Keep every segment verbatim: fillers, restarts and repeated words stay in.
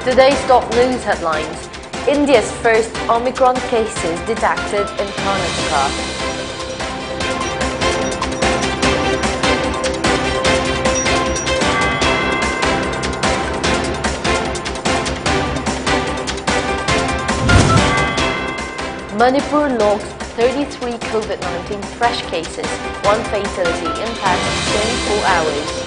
Today's top news headlines. India's first Omicron cases detected in Karnataka. Manipur logs thirty-three COVID nineteen fresh cases, one fatality in past twenty-four hours.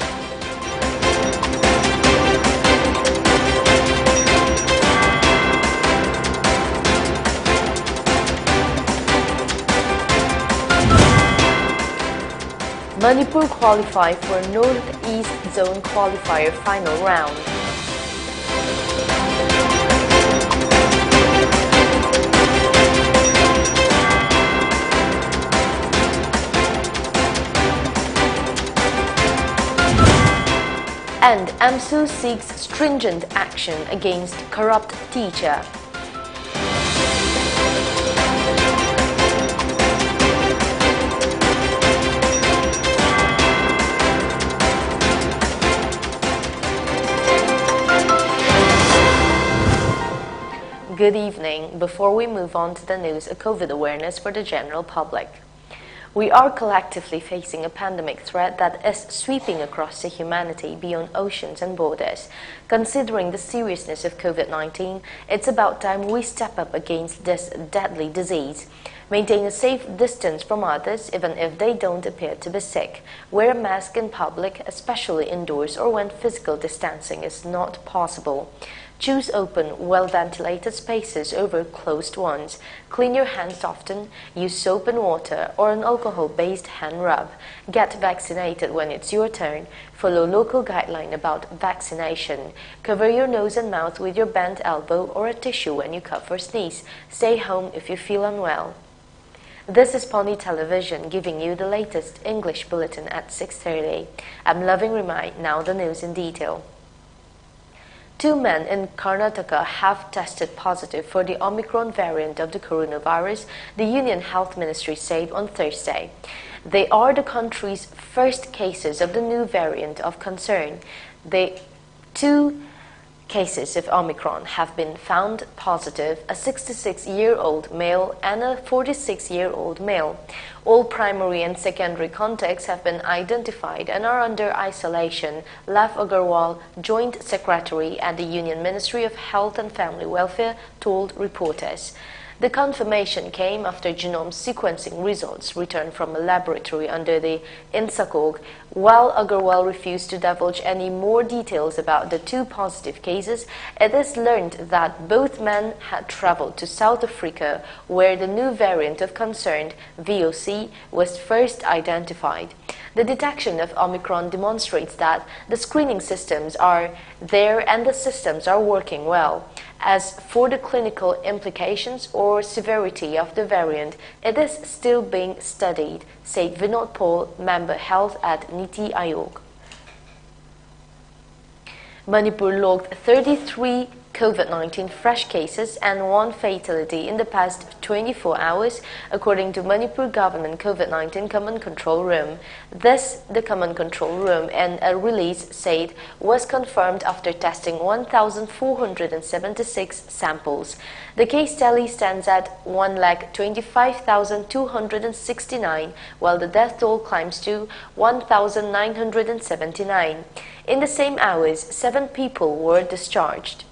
Manipur qualify for Northeast Zone qualifier final round. And AMSU seeks stringent action against corrupt teacher. Good evening. Before we move on to the news, a COVID awareness for the general public. We are collectively facing a pandemic threat that is sweeping across the humanity beyond oceans and borders. Considering the seriousness of COVID nineteen, it's about time we step up against this deadly disease. Maintain a safe distance from others, even if they don't appear to be sick. Wear a mask in public, especially indoors or when physical distancing is not possible. Choose open, well-ventilated spaces over closed ones. Clean your hands often. Use soap and water or an alcohol-based hand rub. Get vaccinated when it's your turn. Follow local guideline about vaccination. Cover your nose and mouth with your bent elbow or a tissue when you cough or sneeze. Stay home if you feel unwell. This is Pony Television giving you the latest English bulletin at six thirty. I'm Loving Remai. Now the news in detail. Two men in Karnataka have tested positive for the Omicron variant of the coronavirus, the Union Health Ministry said on Thursday. They are the country's first cases of the new variant of concern. The two Cases of Omicron have been found positive, a sixty-six-year-old male and a forty-six-year-old male. All primary and secondary contacts have been identified and are under isolation, Lav Agarwal, Joint Secretary at the Union Ministry of Health and Family Welfare, told reporters. The confirmation came after genome sequencing results returned from a laboratory under the INSACOG. While Agarwal refused to divulge any more details about the two positive cases, it is learned that both men had traveled to South Africa, where the new variant of concern, V O C, was first identified. The detection of Omicron demonstrates that the screening systems are there and the systems are working well. As for the clinical implications or severity of the variant, it is still being studied, said Vinod Paul, member health at NITI Aayog. Manipur logged thirty-three COVID nineteen fresh cases and one fatality in the past twenty-four hours, according to Manipur Government COVID nineteen Command Control Room. This, the Command Control Room, in a release, said was confirmed after testing one thousand four hundred seventy-six samples. The case tally stands at one lakh twenty-five thousand two hundred sixty-nine, while the death toll climbs to one thousand nine hundred seventy-nine. In the same hours, seven people were discharged.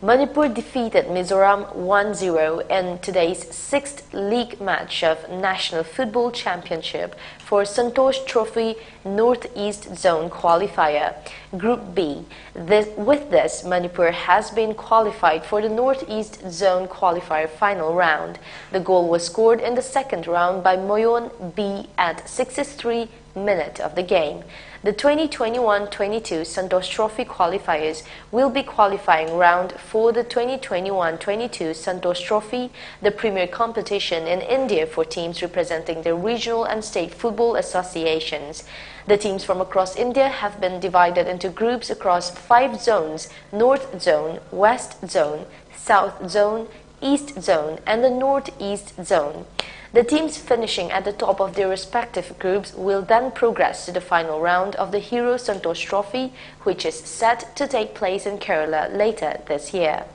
Manipur defeated Mizoram one zero in today's sixth league match of National Football Championship for Santosh Trophy Northeast Zone qualifier, Group B. This, with this, Manipur has been qualified for the Northeast Zone qualifier final round. The goal was scored in the second round by Moyon B at sixty-three minute of the game. The twenty twenty-one twenty-two Santosh Trophy qualifiers will be qualifying round for the twenty twenty-one twenty-two Santosh Trophy, the premier competition in India for teams representing their regional and state football associations. The teams from across India have been divided into groups across five zones: North Zone, West Zone, South Zone, East Zone, and the Northeast Zone. The teams finishing at the top of their respective groups will then progress to the final round of the Hero Santosh Trophy, which is set to take place in Kerala later this year.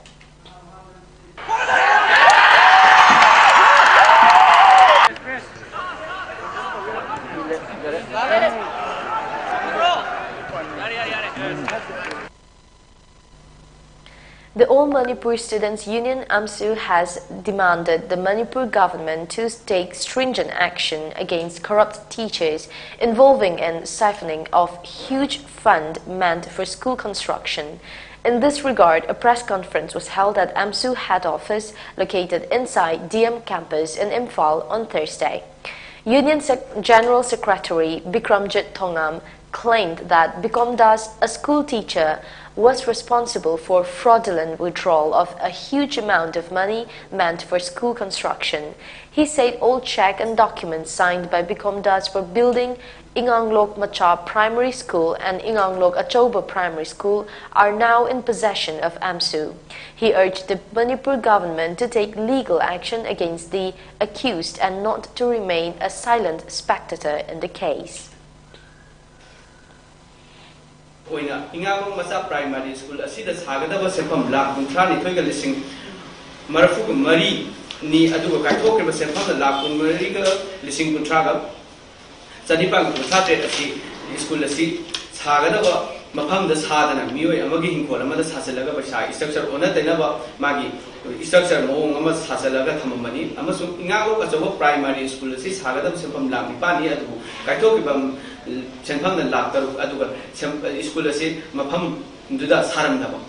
The All Manipur Students Union, AMSU, has demanded the Manipur government to take stringent action against corrupt teachers involving in siphoning of huge fund meant for school construction. In this regard, a press conference was held at AMSU head office located inside D M campus in Imphal on Thursday. Union Sec- General Secretary Bikramjit Thongam claimed that Bikom Das, a school teacher, was responsible for fraudulent withdrawal of a huge amount of money meant for school construction. He said all check and documents signed by Bikom Das for building Inganglok Macha Primary School and Inganglok Achoba Primary School are now in possession of AMSU. He urged the Manipur government to take legal action against the accused and not to remain a silent spectator in the case. ꯑꯣꯏꯅ ꯏꯉꯥꯂꯣꯡ ꯃꯆꯥ primary school ꯑꯁꯤꯗ ꯁꯥꯒꯗꯕ ꯁꯦꯟꯐꯝ ꯂꯥꯈ ꯀꯨꯟꯊ꯭ꯔꯥ ꯅꯤꯊꯣꯏꯒ ꯂꯤꯁꯤꯡ ꯃꯔꯤꯐꯨꯒ ꯃꯔꯤꯅꯤ꯫ ꯑꯗꯨꯒ ꯀꯥꯏꯊꯣꯛꯈ꯭ꯔꯤꯕ ꯁꯦꯟꯐꯝꯅ ꯂꯥꯈ ꯀꯨꯟꯃꯔꯤꯒ ꯂꯤꯁꯤꯡ ꯀꯨꯟꯊ꯭ꯔꯥꯒ ꯆꯅꯤꯄꯥꯟ ꯀꯨꯟꯊ꯭ꯔꯥ ꯇꯔꯦꯠ ꯑꯁꯤ ꯁ꯭ꯀꯨꯜ ꯑꯁꯤ ꯁꯥꯒꯗꯕ ꯃꯐꯝꯗ ꯁꯥꯗꯅ ꯃꯤꯑꯣꯏ ꯑꯃꯒꯤ ꯍꯤꯡꯈꯣꯜ ꯑꯃꯗ ꯁꯥꯖꯤꯜꯂꯒ ꯄꯩꯁꯥ ꯏꯁꯇ꯭ꯔꯛꯆꯔ ꯑꯣꯟꯅ ꯇꯩꯅꯕ ꯃꯥꯒꯤ ꯏꯁꯇ꯭ꯔꯛꯆꯔ ꯃꯑꯣꯡ ꯑꯃ ꯁꯥꯖꯤꯜꯂꯒ ꯊꯝꯃꯝꯕꯅꯤ꯫ ꯑꯃꯁꯨꯡ ꯏꯉꯥꯂꯣꯛ ꯑꯆꯧꯕ ꯄ꯭ꯔꯥꯏꯃꯥꯔꯤ ꯁ꯭ꯀꯨꯜ ꯑꯁꯤ ꯁꯥꯒꯗꯕ ꯁꯦꯟꯐꯝ ꯂꯥꯈ ꯅꯤꯄꯥꯟꯅꯤ꯫ ꯑꯗꯨꯕꯨ ꯀꯥꯏꯊꯣꯛꯈꯤꯕ ꯁꯦꯟꯐꯝꯅ ꯂꯥꯈ ꯇꯔꯨꯛ꯫ ꯑꯗꯨꯒ ꯁꯦꯝ- ꯁ꯭ꯀꯨꯜ ꯑꯁꯤ ꯃꯐꯝꯗꯨꯗ ꯁꯥꯔꯝꯗꯕ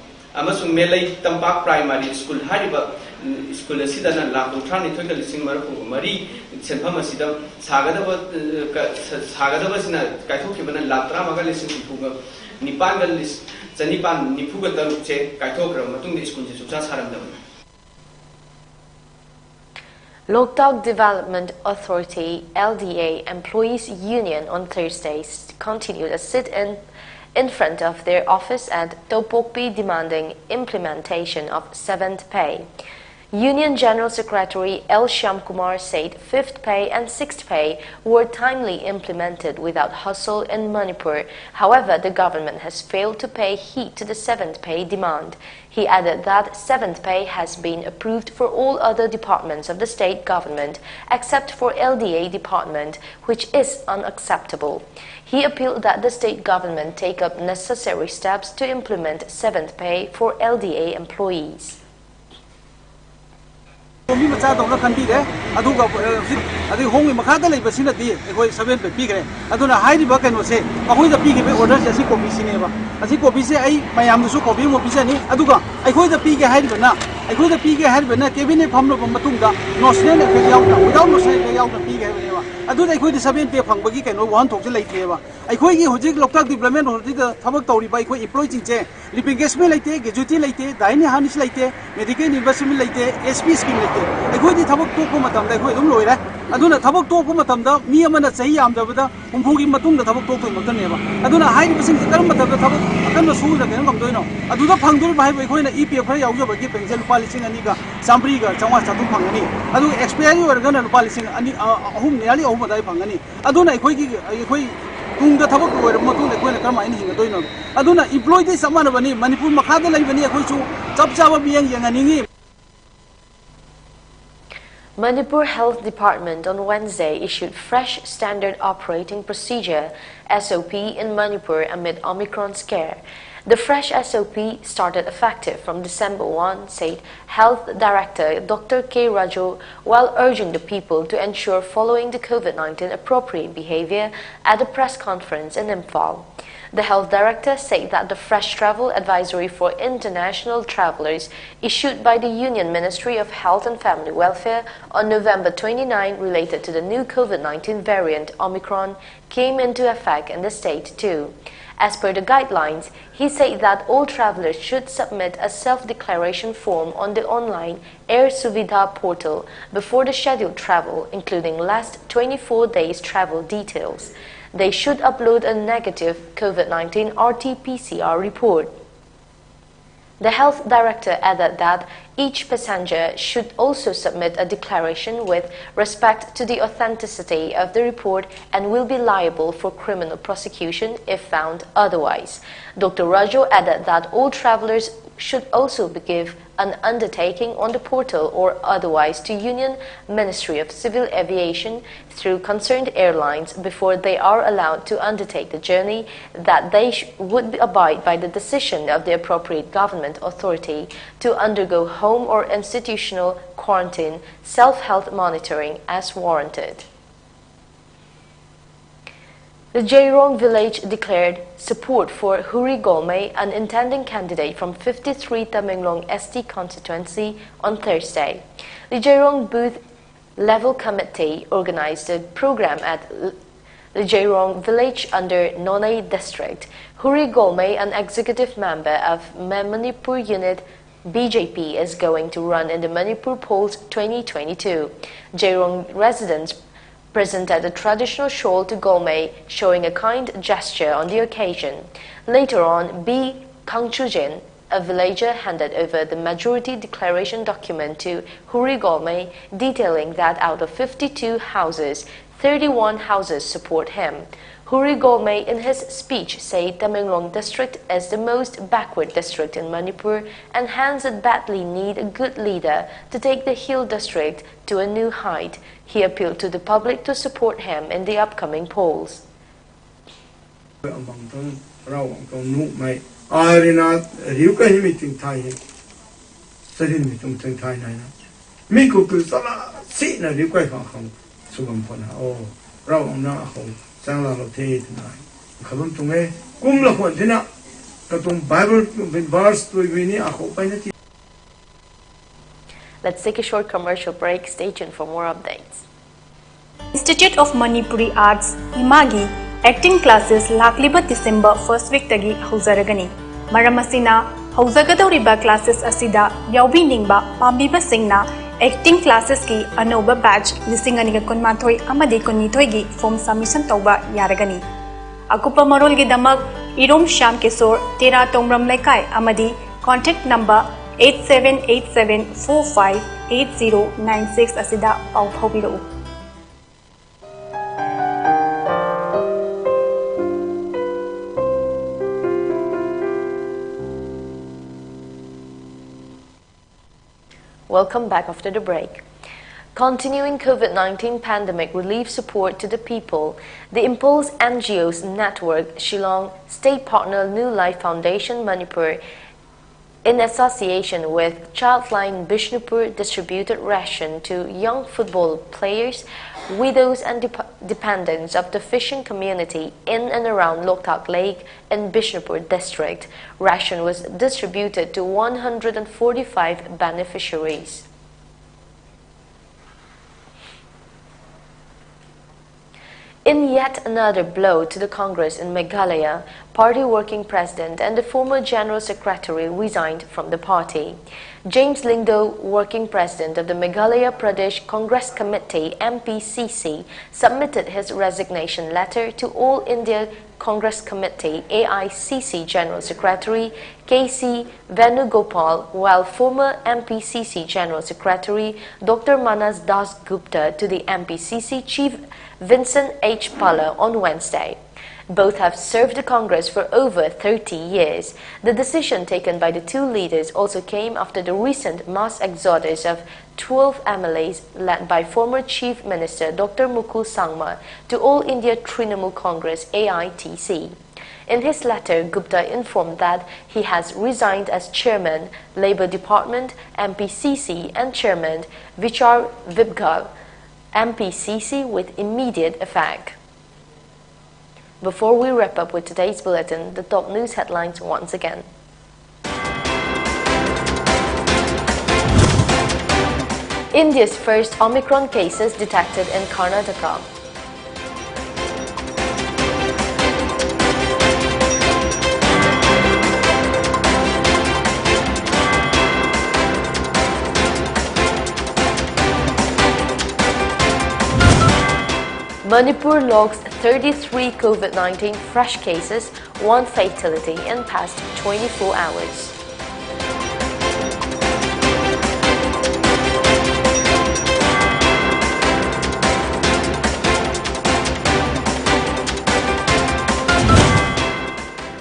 ꯑꯃꯁꯨꯡ ꯃꯦꯂꯩ ꯇꯝꯄꯥꯛ ꯄ꯭ꯔꯥꯏꯃꯥꯔꯤ ꯁ꯭ꯀꯨꯜ ꯍꯥꯏꯔꯤꯕ ꯁ꯭ꯀꯨꯜ ꯑꯁꯤꯗꯅ ꯂꯥꯈ ꯀꯨꯟꯊ꯭ꯔꯥ ꯅꯤꯊꯣꯏꯒ ꯂꯤꯁꯤꯡ ꯃꯔꯤꯐꯨ ꯃꯔꯤ ꯁꯦꯟꯐꯝ ꯑꯁꯤꯗ ꯁꯥꯒꯗꯕ ꯁꯥꯒꯗꯕꯁꯤꯅ ꯀꯥꯏꯊꯣꯛꯈꯤꯕꯅ ꯂꯥꯈ ꯇꯔꯥꯃꯉꯥ ꯂꯤꯁꯤꯡ ꯍꯨꯝꯐꯨꯒ ꯅꯤꯄꯥꯟꯒ ꯆꯅꯤꯄꯥꯟ ꯅꯤꯐꯨꯒ ꯇꯔꯨꯛꯁꯦ ꯀꯥꯏꯊꯣꯛꯈ꯭ꯔꯕ ꯃꯇꯨꯡꯗ ꯁ꯭ꯀꯨꯜꯁꯦ ꯁꯨꯡꯁꯥ ꯁꯥꯔꯝꯗꯕꯅꯤ꯫ Loktak Development Authority, L D A, Employees Union on Thursday continued a sit-in in front of their office at Topokpi demanding implementation of seventh pay. Union General Secretary L Shyamkumar said fifth pay and sixth pay were timely implemented without hassle in Manipur. However, the government has failed to pay heed to the seventh pay demand. He added that seventh pay has been approved for all other departments of the state government except for L D A department, which is unacceptable. He appealed that the state government take up necessary steps to implement seventh pay for L D A employees. ꯃꯤ ꯃꯆꯥꯗꯧꯅ ꯈꯟꯕꯤꯔꯦ꯫ ꯑꯗꯨꯒ ꯑ, ꯍꯧꯖꯤꯛ ꯑꯗꯩ ꯍꯣꯝꯒꯤ ꯃꯈꯥꯗ ꯂꯩꯕꯁꯤꯅꯗꯤ ꯑꯩꯈꯣꯏ seven ꯄꯦ ꯄꯤꯈ꯭ꯔꯦ꯫ ꯑꯗꯨꯅ ꯍꯥꯏꯔꯤꯕ ꯀꯩꯅꯣꯁꯦ, ꯑꯩꯈꯣꯏꯗ ꯄꯤꯈꯤꯕ ꯑꯣꯔꯗꯔꯁꯦ ꯑꯁꯤ ꯀꯣꯄꯤꯁꯤꯅꯦꯕ꯫ ꯑꯁꯤ ꯀꯣꯄꯤꯁꯦ ꯑꯩ ꯃꯌꯥꯝꯗꯁꯨ ꯀꯣꯄꯤ ꯑꯃ ꯄꯤꯖꯅꯤ꯫ ꯑꯗꯨꯒ ꯑꯩꯈꯣꯏꯗ ꯄꯤꯒꯦ ꯍꯥꯏꯔꯤꯕꯅ, ꯑꯩꯈꯣꯏꯗ ꯄꯤꯒꯦ ꯍꯥꯏꯔꯤꯕꯅ ꯀꯦꯕꯤꯅꯦꯠ ꯐꯝꯂꯕ ꯃꯇꯨꯡꯗ ꯅꯣꯁꯅꯦꯜ ꯑꯦꯐꯦꯛ ꯌꯥꯎꯗꯅ, ꯋꯤꯗꯥꯎꯠ ꯅꯣꯁꯅꯦꯜ ꯑꯦꯐꯦꯛ ꯌꯥꯎꯗꯅ ꯄꯤꯒꯦ ꯍꯥꯏꯕꯅꯦꯕ꯫ ꯑꯗꯨꯗ ꯑꯩꯈꯣꯏꯗꯤ ꯁꯚꯦꯟ ꯄꯦ ꯐꯪꯕꯒꯤ ꯀꯩꯅꯣ ꯋꯥꯍꯟꯊꯣꯛꯁꯦ ꯂꯩꯇꯦꯕ꯫ ꯑꯩꯈꯣꯏꯒꯤ ꯍꯧꯖꯤꯛ ꯂꯣꯛꯇꯥꯛ ꯗꯤꯕ꯭ꯂꯞꯃꯦꯟ ꯑꯣꯊꯣꯔꯤꯇꯤꯗ ꯊꯕꯛ ꯇꯧꯔꯤꯕ ꯑꯩꯈꯣꯏ ꯏꯝꯄ꯭ꯂꯣꯏꯁꯤꯡꯁꯦ ꯂꯤꯞ ꯏꯟꯀꯦꯁꯃꯦꯟ ꯂꯩꯇꯦ, ꯒ꯭ꯔꯦꯖꯨꯏꯇꯤ ꯂꯩꯇꯦ, ꯗꯥꯏꯅꯤ ꯍꯥꯔꯅꯤꯁ ꯂꯩꯇꯦ, ꯃꯦꯗꯤꯀꯦꯜ ꯔꯤꯝꯕꯔꯁꯃꯦꯟ ꯂꯩꯇꯦ, ꯑꯦꯁ ꯄꯤ ꯁ꯭ꯀꯤꯝ ꯂꯩꯇꯦ꯫ ꯑꯩꯈꯣꯏꯗꯤ ꯊꯕꯛ ꯇꯣꯛꯄ ꯃꯇꯝꯗ ꯑꯩꯈꯣꯏ ꯑꯗꯨꯝ ꯂꯣꯏꯔꯦ꯫ ꯑꯗꯨꯅ ꯊꯕꯛ ꯇꯣꯛꯄ ꯃꯇꯝꯗ ꯃꯤ ꯑꯃꯅ ꯆꯍꯤ ꯌꯥꯝꯗ꯭ꯔꯕꯗ ꯍꯨꯝꯐꯨꯒꯤ ꯃꯇꯨꯡꯗ ꯊꯕꯛ ꯇꯣꯛꯇꯣꯏꯃꯛꯇꯅꯦꯕ꯫ ꯑꯗꯨꯅ ꯍꯥꯏꯔꯤꯕꯁꯤꯡꯁꯤ ꯀꯔꯝꯕ ꯃꯇꯝꯗ ꯊꯕꯛ ꯑꯀꯟꯕ ꯁꯨꯔꯒ ꯀꯩꯅꯣ ꯉꯝꯗꯣꯏꯅꯣ? ꯑꯗꯨꯗ ꯐꯪꯗꯣꯏꯕ ꯍꯥꯏꯕꯨ ꯑꯩꯈꯣꯏꯅ ꯏ ꯄꯤ ꯑꯦꯐ ꯈꯔ ꯌꯥꯎꯖꯕꯒꯤ ꯄꯦꯟꯁꯟ ꯂꯨꯄꯥ ꯂꯤꯁꯤꯡ ꯑꯅꯤꯒ ꯆꯥꯝꯃꯔꯤꯒ ꯆꯥꯝꯃꯉꯥ ꯆꯥꯇ꯭ꯔꯨꯛ ꯐꯪꯒꯅꯤ꯫ ꯑꯗꯨꯒ ꯑꯦꯛꯁꯄꯥꯌꯔꯤ ꯑꯣꯏꯔꯒꯅ ꯂꯨꯄꯥ ꯂꯤꯁꯤꯡ ꯑꯅꯤ, ꯑ, ꯑꯍꯨꯝ, ꯅꯤꯌꯔꯂꯤ ꯑꯍꯨꯝ ꯑꯗꯨꯋꯥꯏ ꯐꯪꯒꯅꯤ꯫ ꯑꯗꯨꯅ ꯑꯩꯈꯣꯏꯒꯤ, ꯑꯩꯈꯣꯏ ꯇꯨꯡꯗ ꯊꯕꯛ ꯂꯣꯏꯔꯕ ꯃꯇꯨꯡꯗ ꯑꯩꯈꯣꯏꯅ ꯀꯔꯝꯍꯥꯏꯅ ꯍꯤꯡꯒꯗꯣꯏꯅꯣ? ꯑꯗꯨꯅ ꯏꯝꯄ꯭ꯂꯣꯏꯗꯤ ꯆꯞ ꯃꯥꯟꯅꯕꯅꯤ, ꯃꯅꯤꯄꯨꯔ ꯃꯈꯥꯗ ꯂꯩꯕꯅꯤ, ꯑꯩꯈꯣꯏꯁꯨ ꯆꯞ ꯆꯥꯕ ꯃꯤꯠꯌꯦꯡ ꯌꯦꯡꯍꯟꯅꯤꯡꯉꯤ꯫ Manipur Health Department on Wednesday issued fresh Standard Operating Procedure, S O P, in Manipur amid Omicron scare. The fresh S O P started effective from December one, said Health Director Doctor K Raju, while urging the people to ensure following the COVID nineteen appropriate behavior at a press conference in Imphal. The health director said that the fresh travel advisory for international travelers issued by the Union Ministry of Health and Family Welfare on November twenty-nine related to the new COVID nineteen variant Omicron came into effect in the state too. As per the guidelines, he said that all travelers should submit a self-declaration form on the online Air Suvidha portal before the scheduled travel, including last twenty-four days travel details. They should upload a negative COVID nineteen R T P C R report. The health director added that each passenger should also submit a declaration with respect to the authenticity of the report and will be liable for criminal prosecution if found otherwise. Doctor Rajo added that all travelers should also be give an undertaking on the portal or otherwise to Union Ministry of Civil Aviation through concerned airlines before they are allowed to undertake the journey, that they sh- would abide by the decision of the appropriate government authority to undergo home or institutional quarantine, self-health monitoring as warranted. The Jairong village declared support for Huri Golmei, an intending candidate from fifty-three Tamenglong S T constituency, on Thursday. The Jairong booth level committee organized a program at L- Lijeirong village under Noney district. Huri Golmei, an executive member of Ma- Manipur unit B J P, is going to run in the Manipur polls twenty twenty-two. Jairong residents presented a traditional shawl to Golmei, showing a kind gesture on the occasion. Later on, B Kangchujin, a villager, handed over the majority declaration document to Huri Golmei, detailing that out of fifty-two houses, thirty-one houses support him. Huri Golmei, in his speech, said Tamenglong district is the most backward district in Manipur and hence it badly need a good leader to take the hill district to a new height. He appealed to the public to support him in the upcoming polls. Ang bang tong, rau ang tong nuk mai. Ai ri na, riu ka hi mi ting thai hi. Sa rin mi tung ting thai nai na. Mi ku tu sa la, si na riu ka hi khang khang. Su bam pho na, oh, rau ang na khang, sang la lo the tu nai. Kha bam tung e, kum la khon thi na. Ka tung Bible verse tu vi ni a khou pai na ti. Let's take a short commercial break. Stay tuned for more updates. Institute of Manipuri Arts, ꯏꯃꯥꯒꯤ acting classes ꯂꯥꯛꯂꯤꯕ December first weekꯇꯒꯤ ꯍꯧꯖꯔꯒꯅꯤ꯫ ꯃꯔꯝ ꯑꯁꯤꯅ, ꯍꯧꯖꯒꯗꯧꯔꯤꯕ classes ꯑꯁꯤꯗ ꯌꯥꯎꯕꯤꯅꯤꯡꯕ ꯄꯥꯝꯕꯤꯕꯁꯤꯡꯅ acting classesꯀꯤ ꯑꯅꯧꯕ batch ꯂꯤꯁꯤꯡ ꯑꯅꯤꯒ ꯀꯨꯟꯃꯥꯊꯣꯏ ꯑꯃꯗꯤ ꯀꯨꯟꯅꯤꯊꯣꯏꯒꯤ form submission ꯇꯧꯕ ꯌꯥꯔꯒꯅꯤ꯫ ꯑꯀꯨꯞꯄ ꯃꯔꯣꯜꯒꯤꯗꯃꯛ ꯏꯔꯣꯝ ꯁ꯭ꯌꯥꯝ ꯀꯤꯁꯣꯔ, ꯇꯦꯔꯥ ꯇꯣꯡꯕ꯭ꯔꯝ ꯂꯩꯀꯥꯏ ꯑꯃꯗꯤ Contact number eight seven eight seven four five eight zero nine six ꯑꯁꯤꯗ ꯄꯥꯎ ꯐꯥꯎꯕꯤꯔꯛꯎ꯫ Welcome back after the break. Continuing COVID nineteen pandemic relief support to the people, the Impulse N G Os Network, Shillong, state partner New Life Foundation Manipur, in association with Childline Bishnupur, distributed ration to young football players, widows and dep- dependents of the fishing community in and around Loktak Lake in Bishnupur district. Ration was distributed to one hundred forty-five beneficiaries. In yet another blow to the Congress in Meghalaya, party working president and the former general secretary resigned from the party. James Lyngdoh, working president of the Meghalaya Pradesh Congress Committee, M P C C, submitted his resignation letter to All India Congress Committee, A I C C, General Secretary K C Venugopal, while former M P C C General Secretary Doctor Manas Das Gupta to the M P C C Chief Vincent H Pala on Wednesday. Both have served the Congress for over thirty years. The decision taken by the two leaders also came after the recent mass exodus of twelve M L As led by former Chief Minister Doctor Mukul Sangma to All India Trinamool Congress, A I T C. In his letter, Gupta informed that he has resigned as chairman, Labour Department, M P C C, and chairman, Vichar Vibgal, M P C C, with immediate effect. Before we wrap up with today's bulletin, the top news headlines once again. India's first Omicron cases detected in Karnataka. Manipur logs thirty-three COVID nineteen fresh cases, one fatality in past twenty-four hours.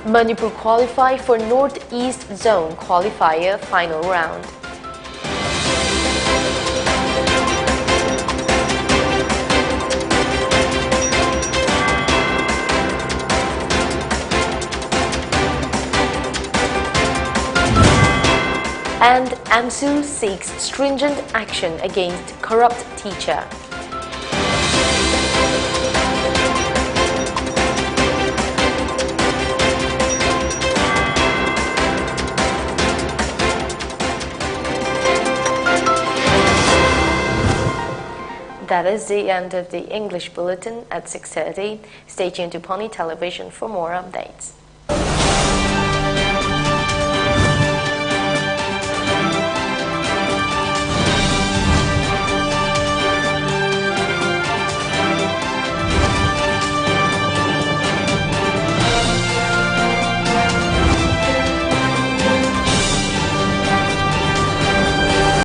Manipur qualify for Northeast Zone qualifier final round. And AMSU seeks stringent action against corrupt teacher. That is the end of the English bulletin at six thirty. Stay tuned to Pawnee Television for more updates.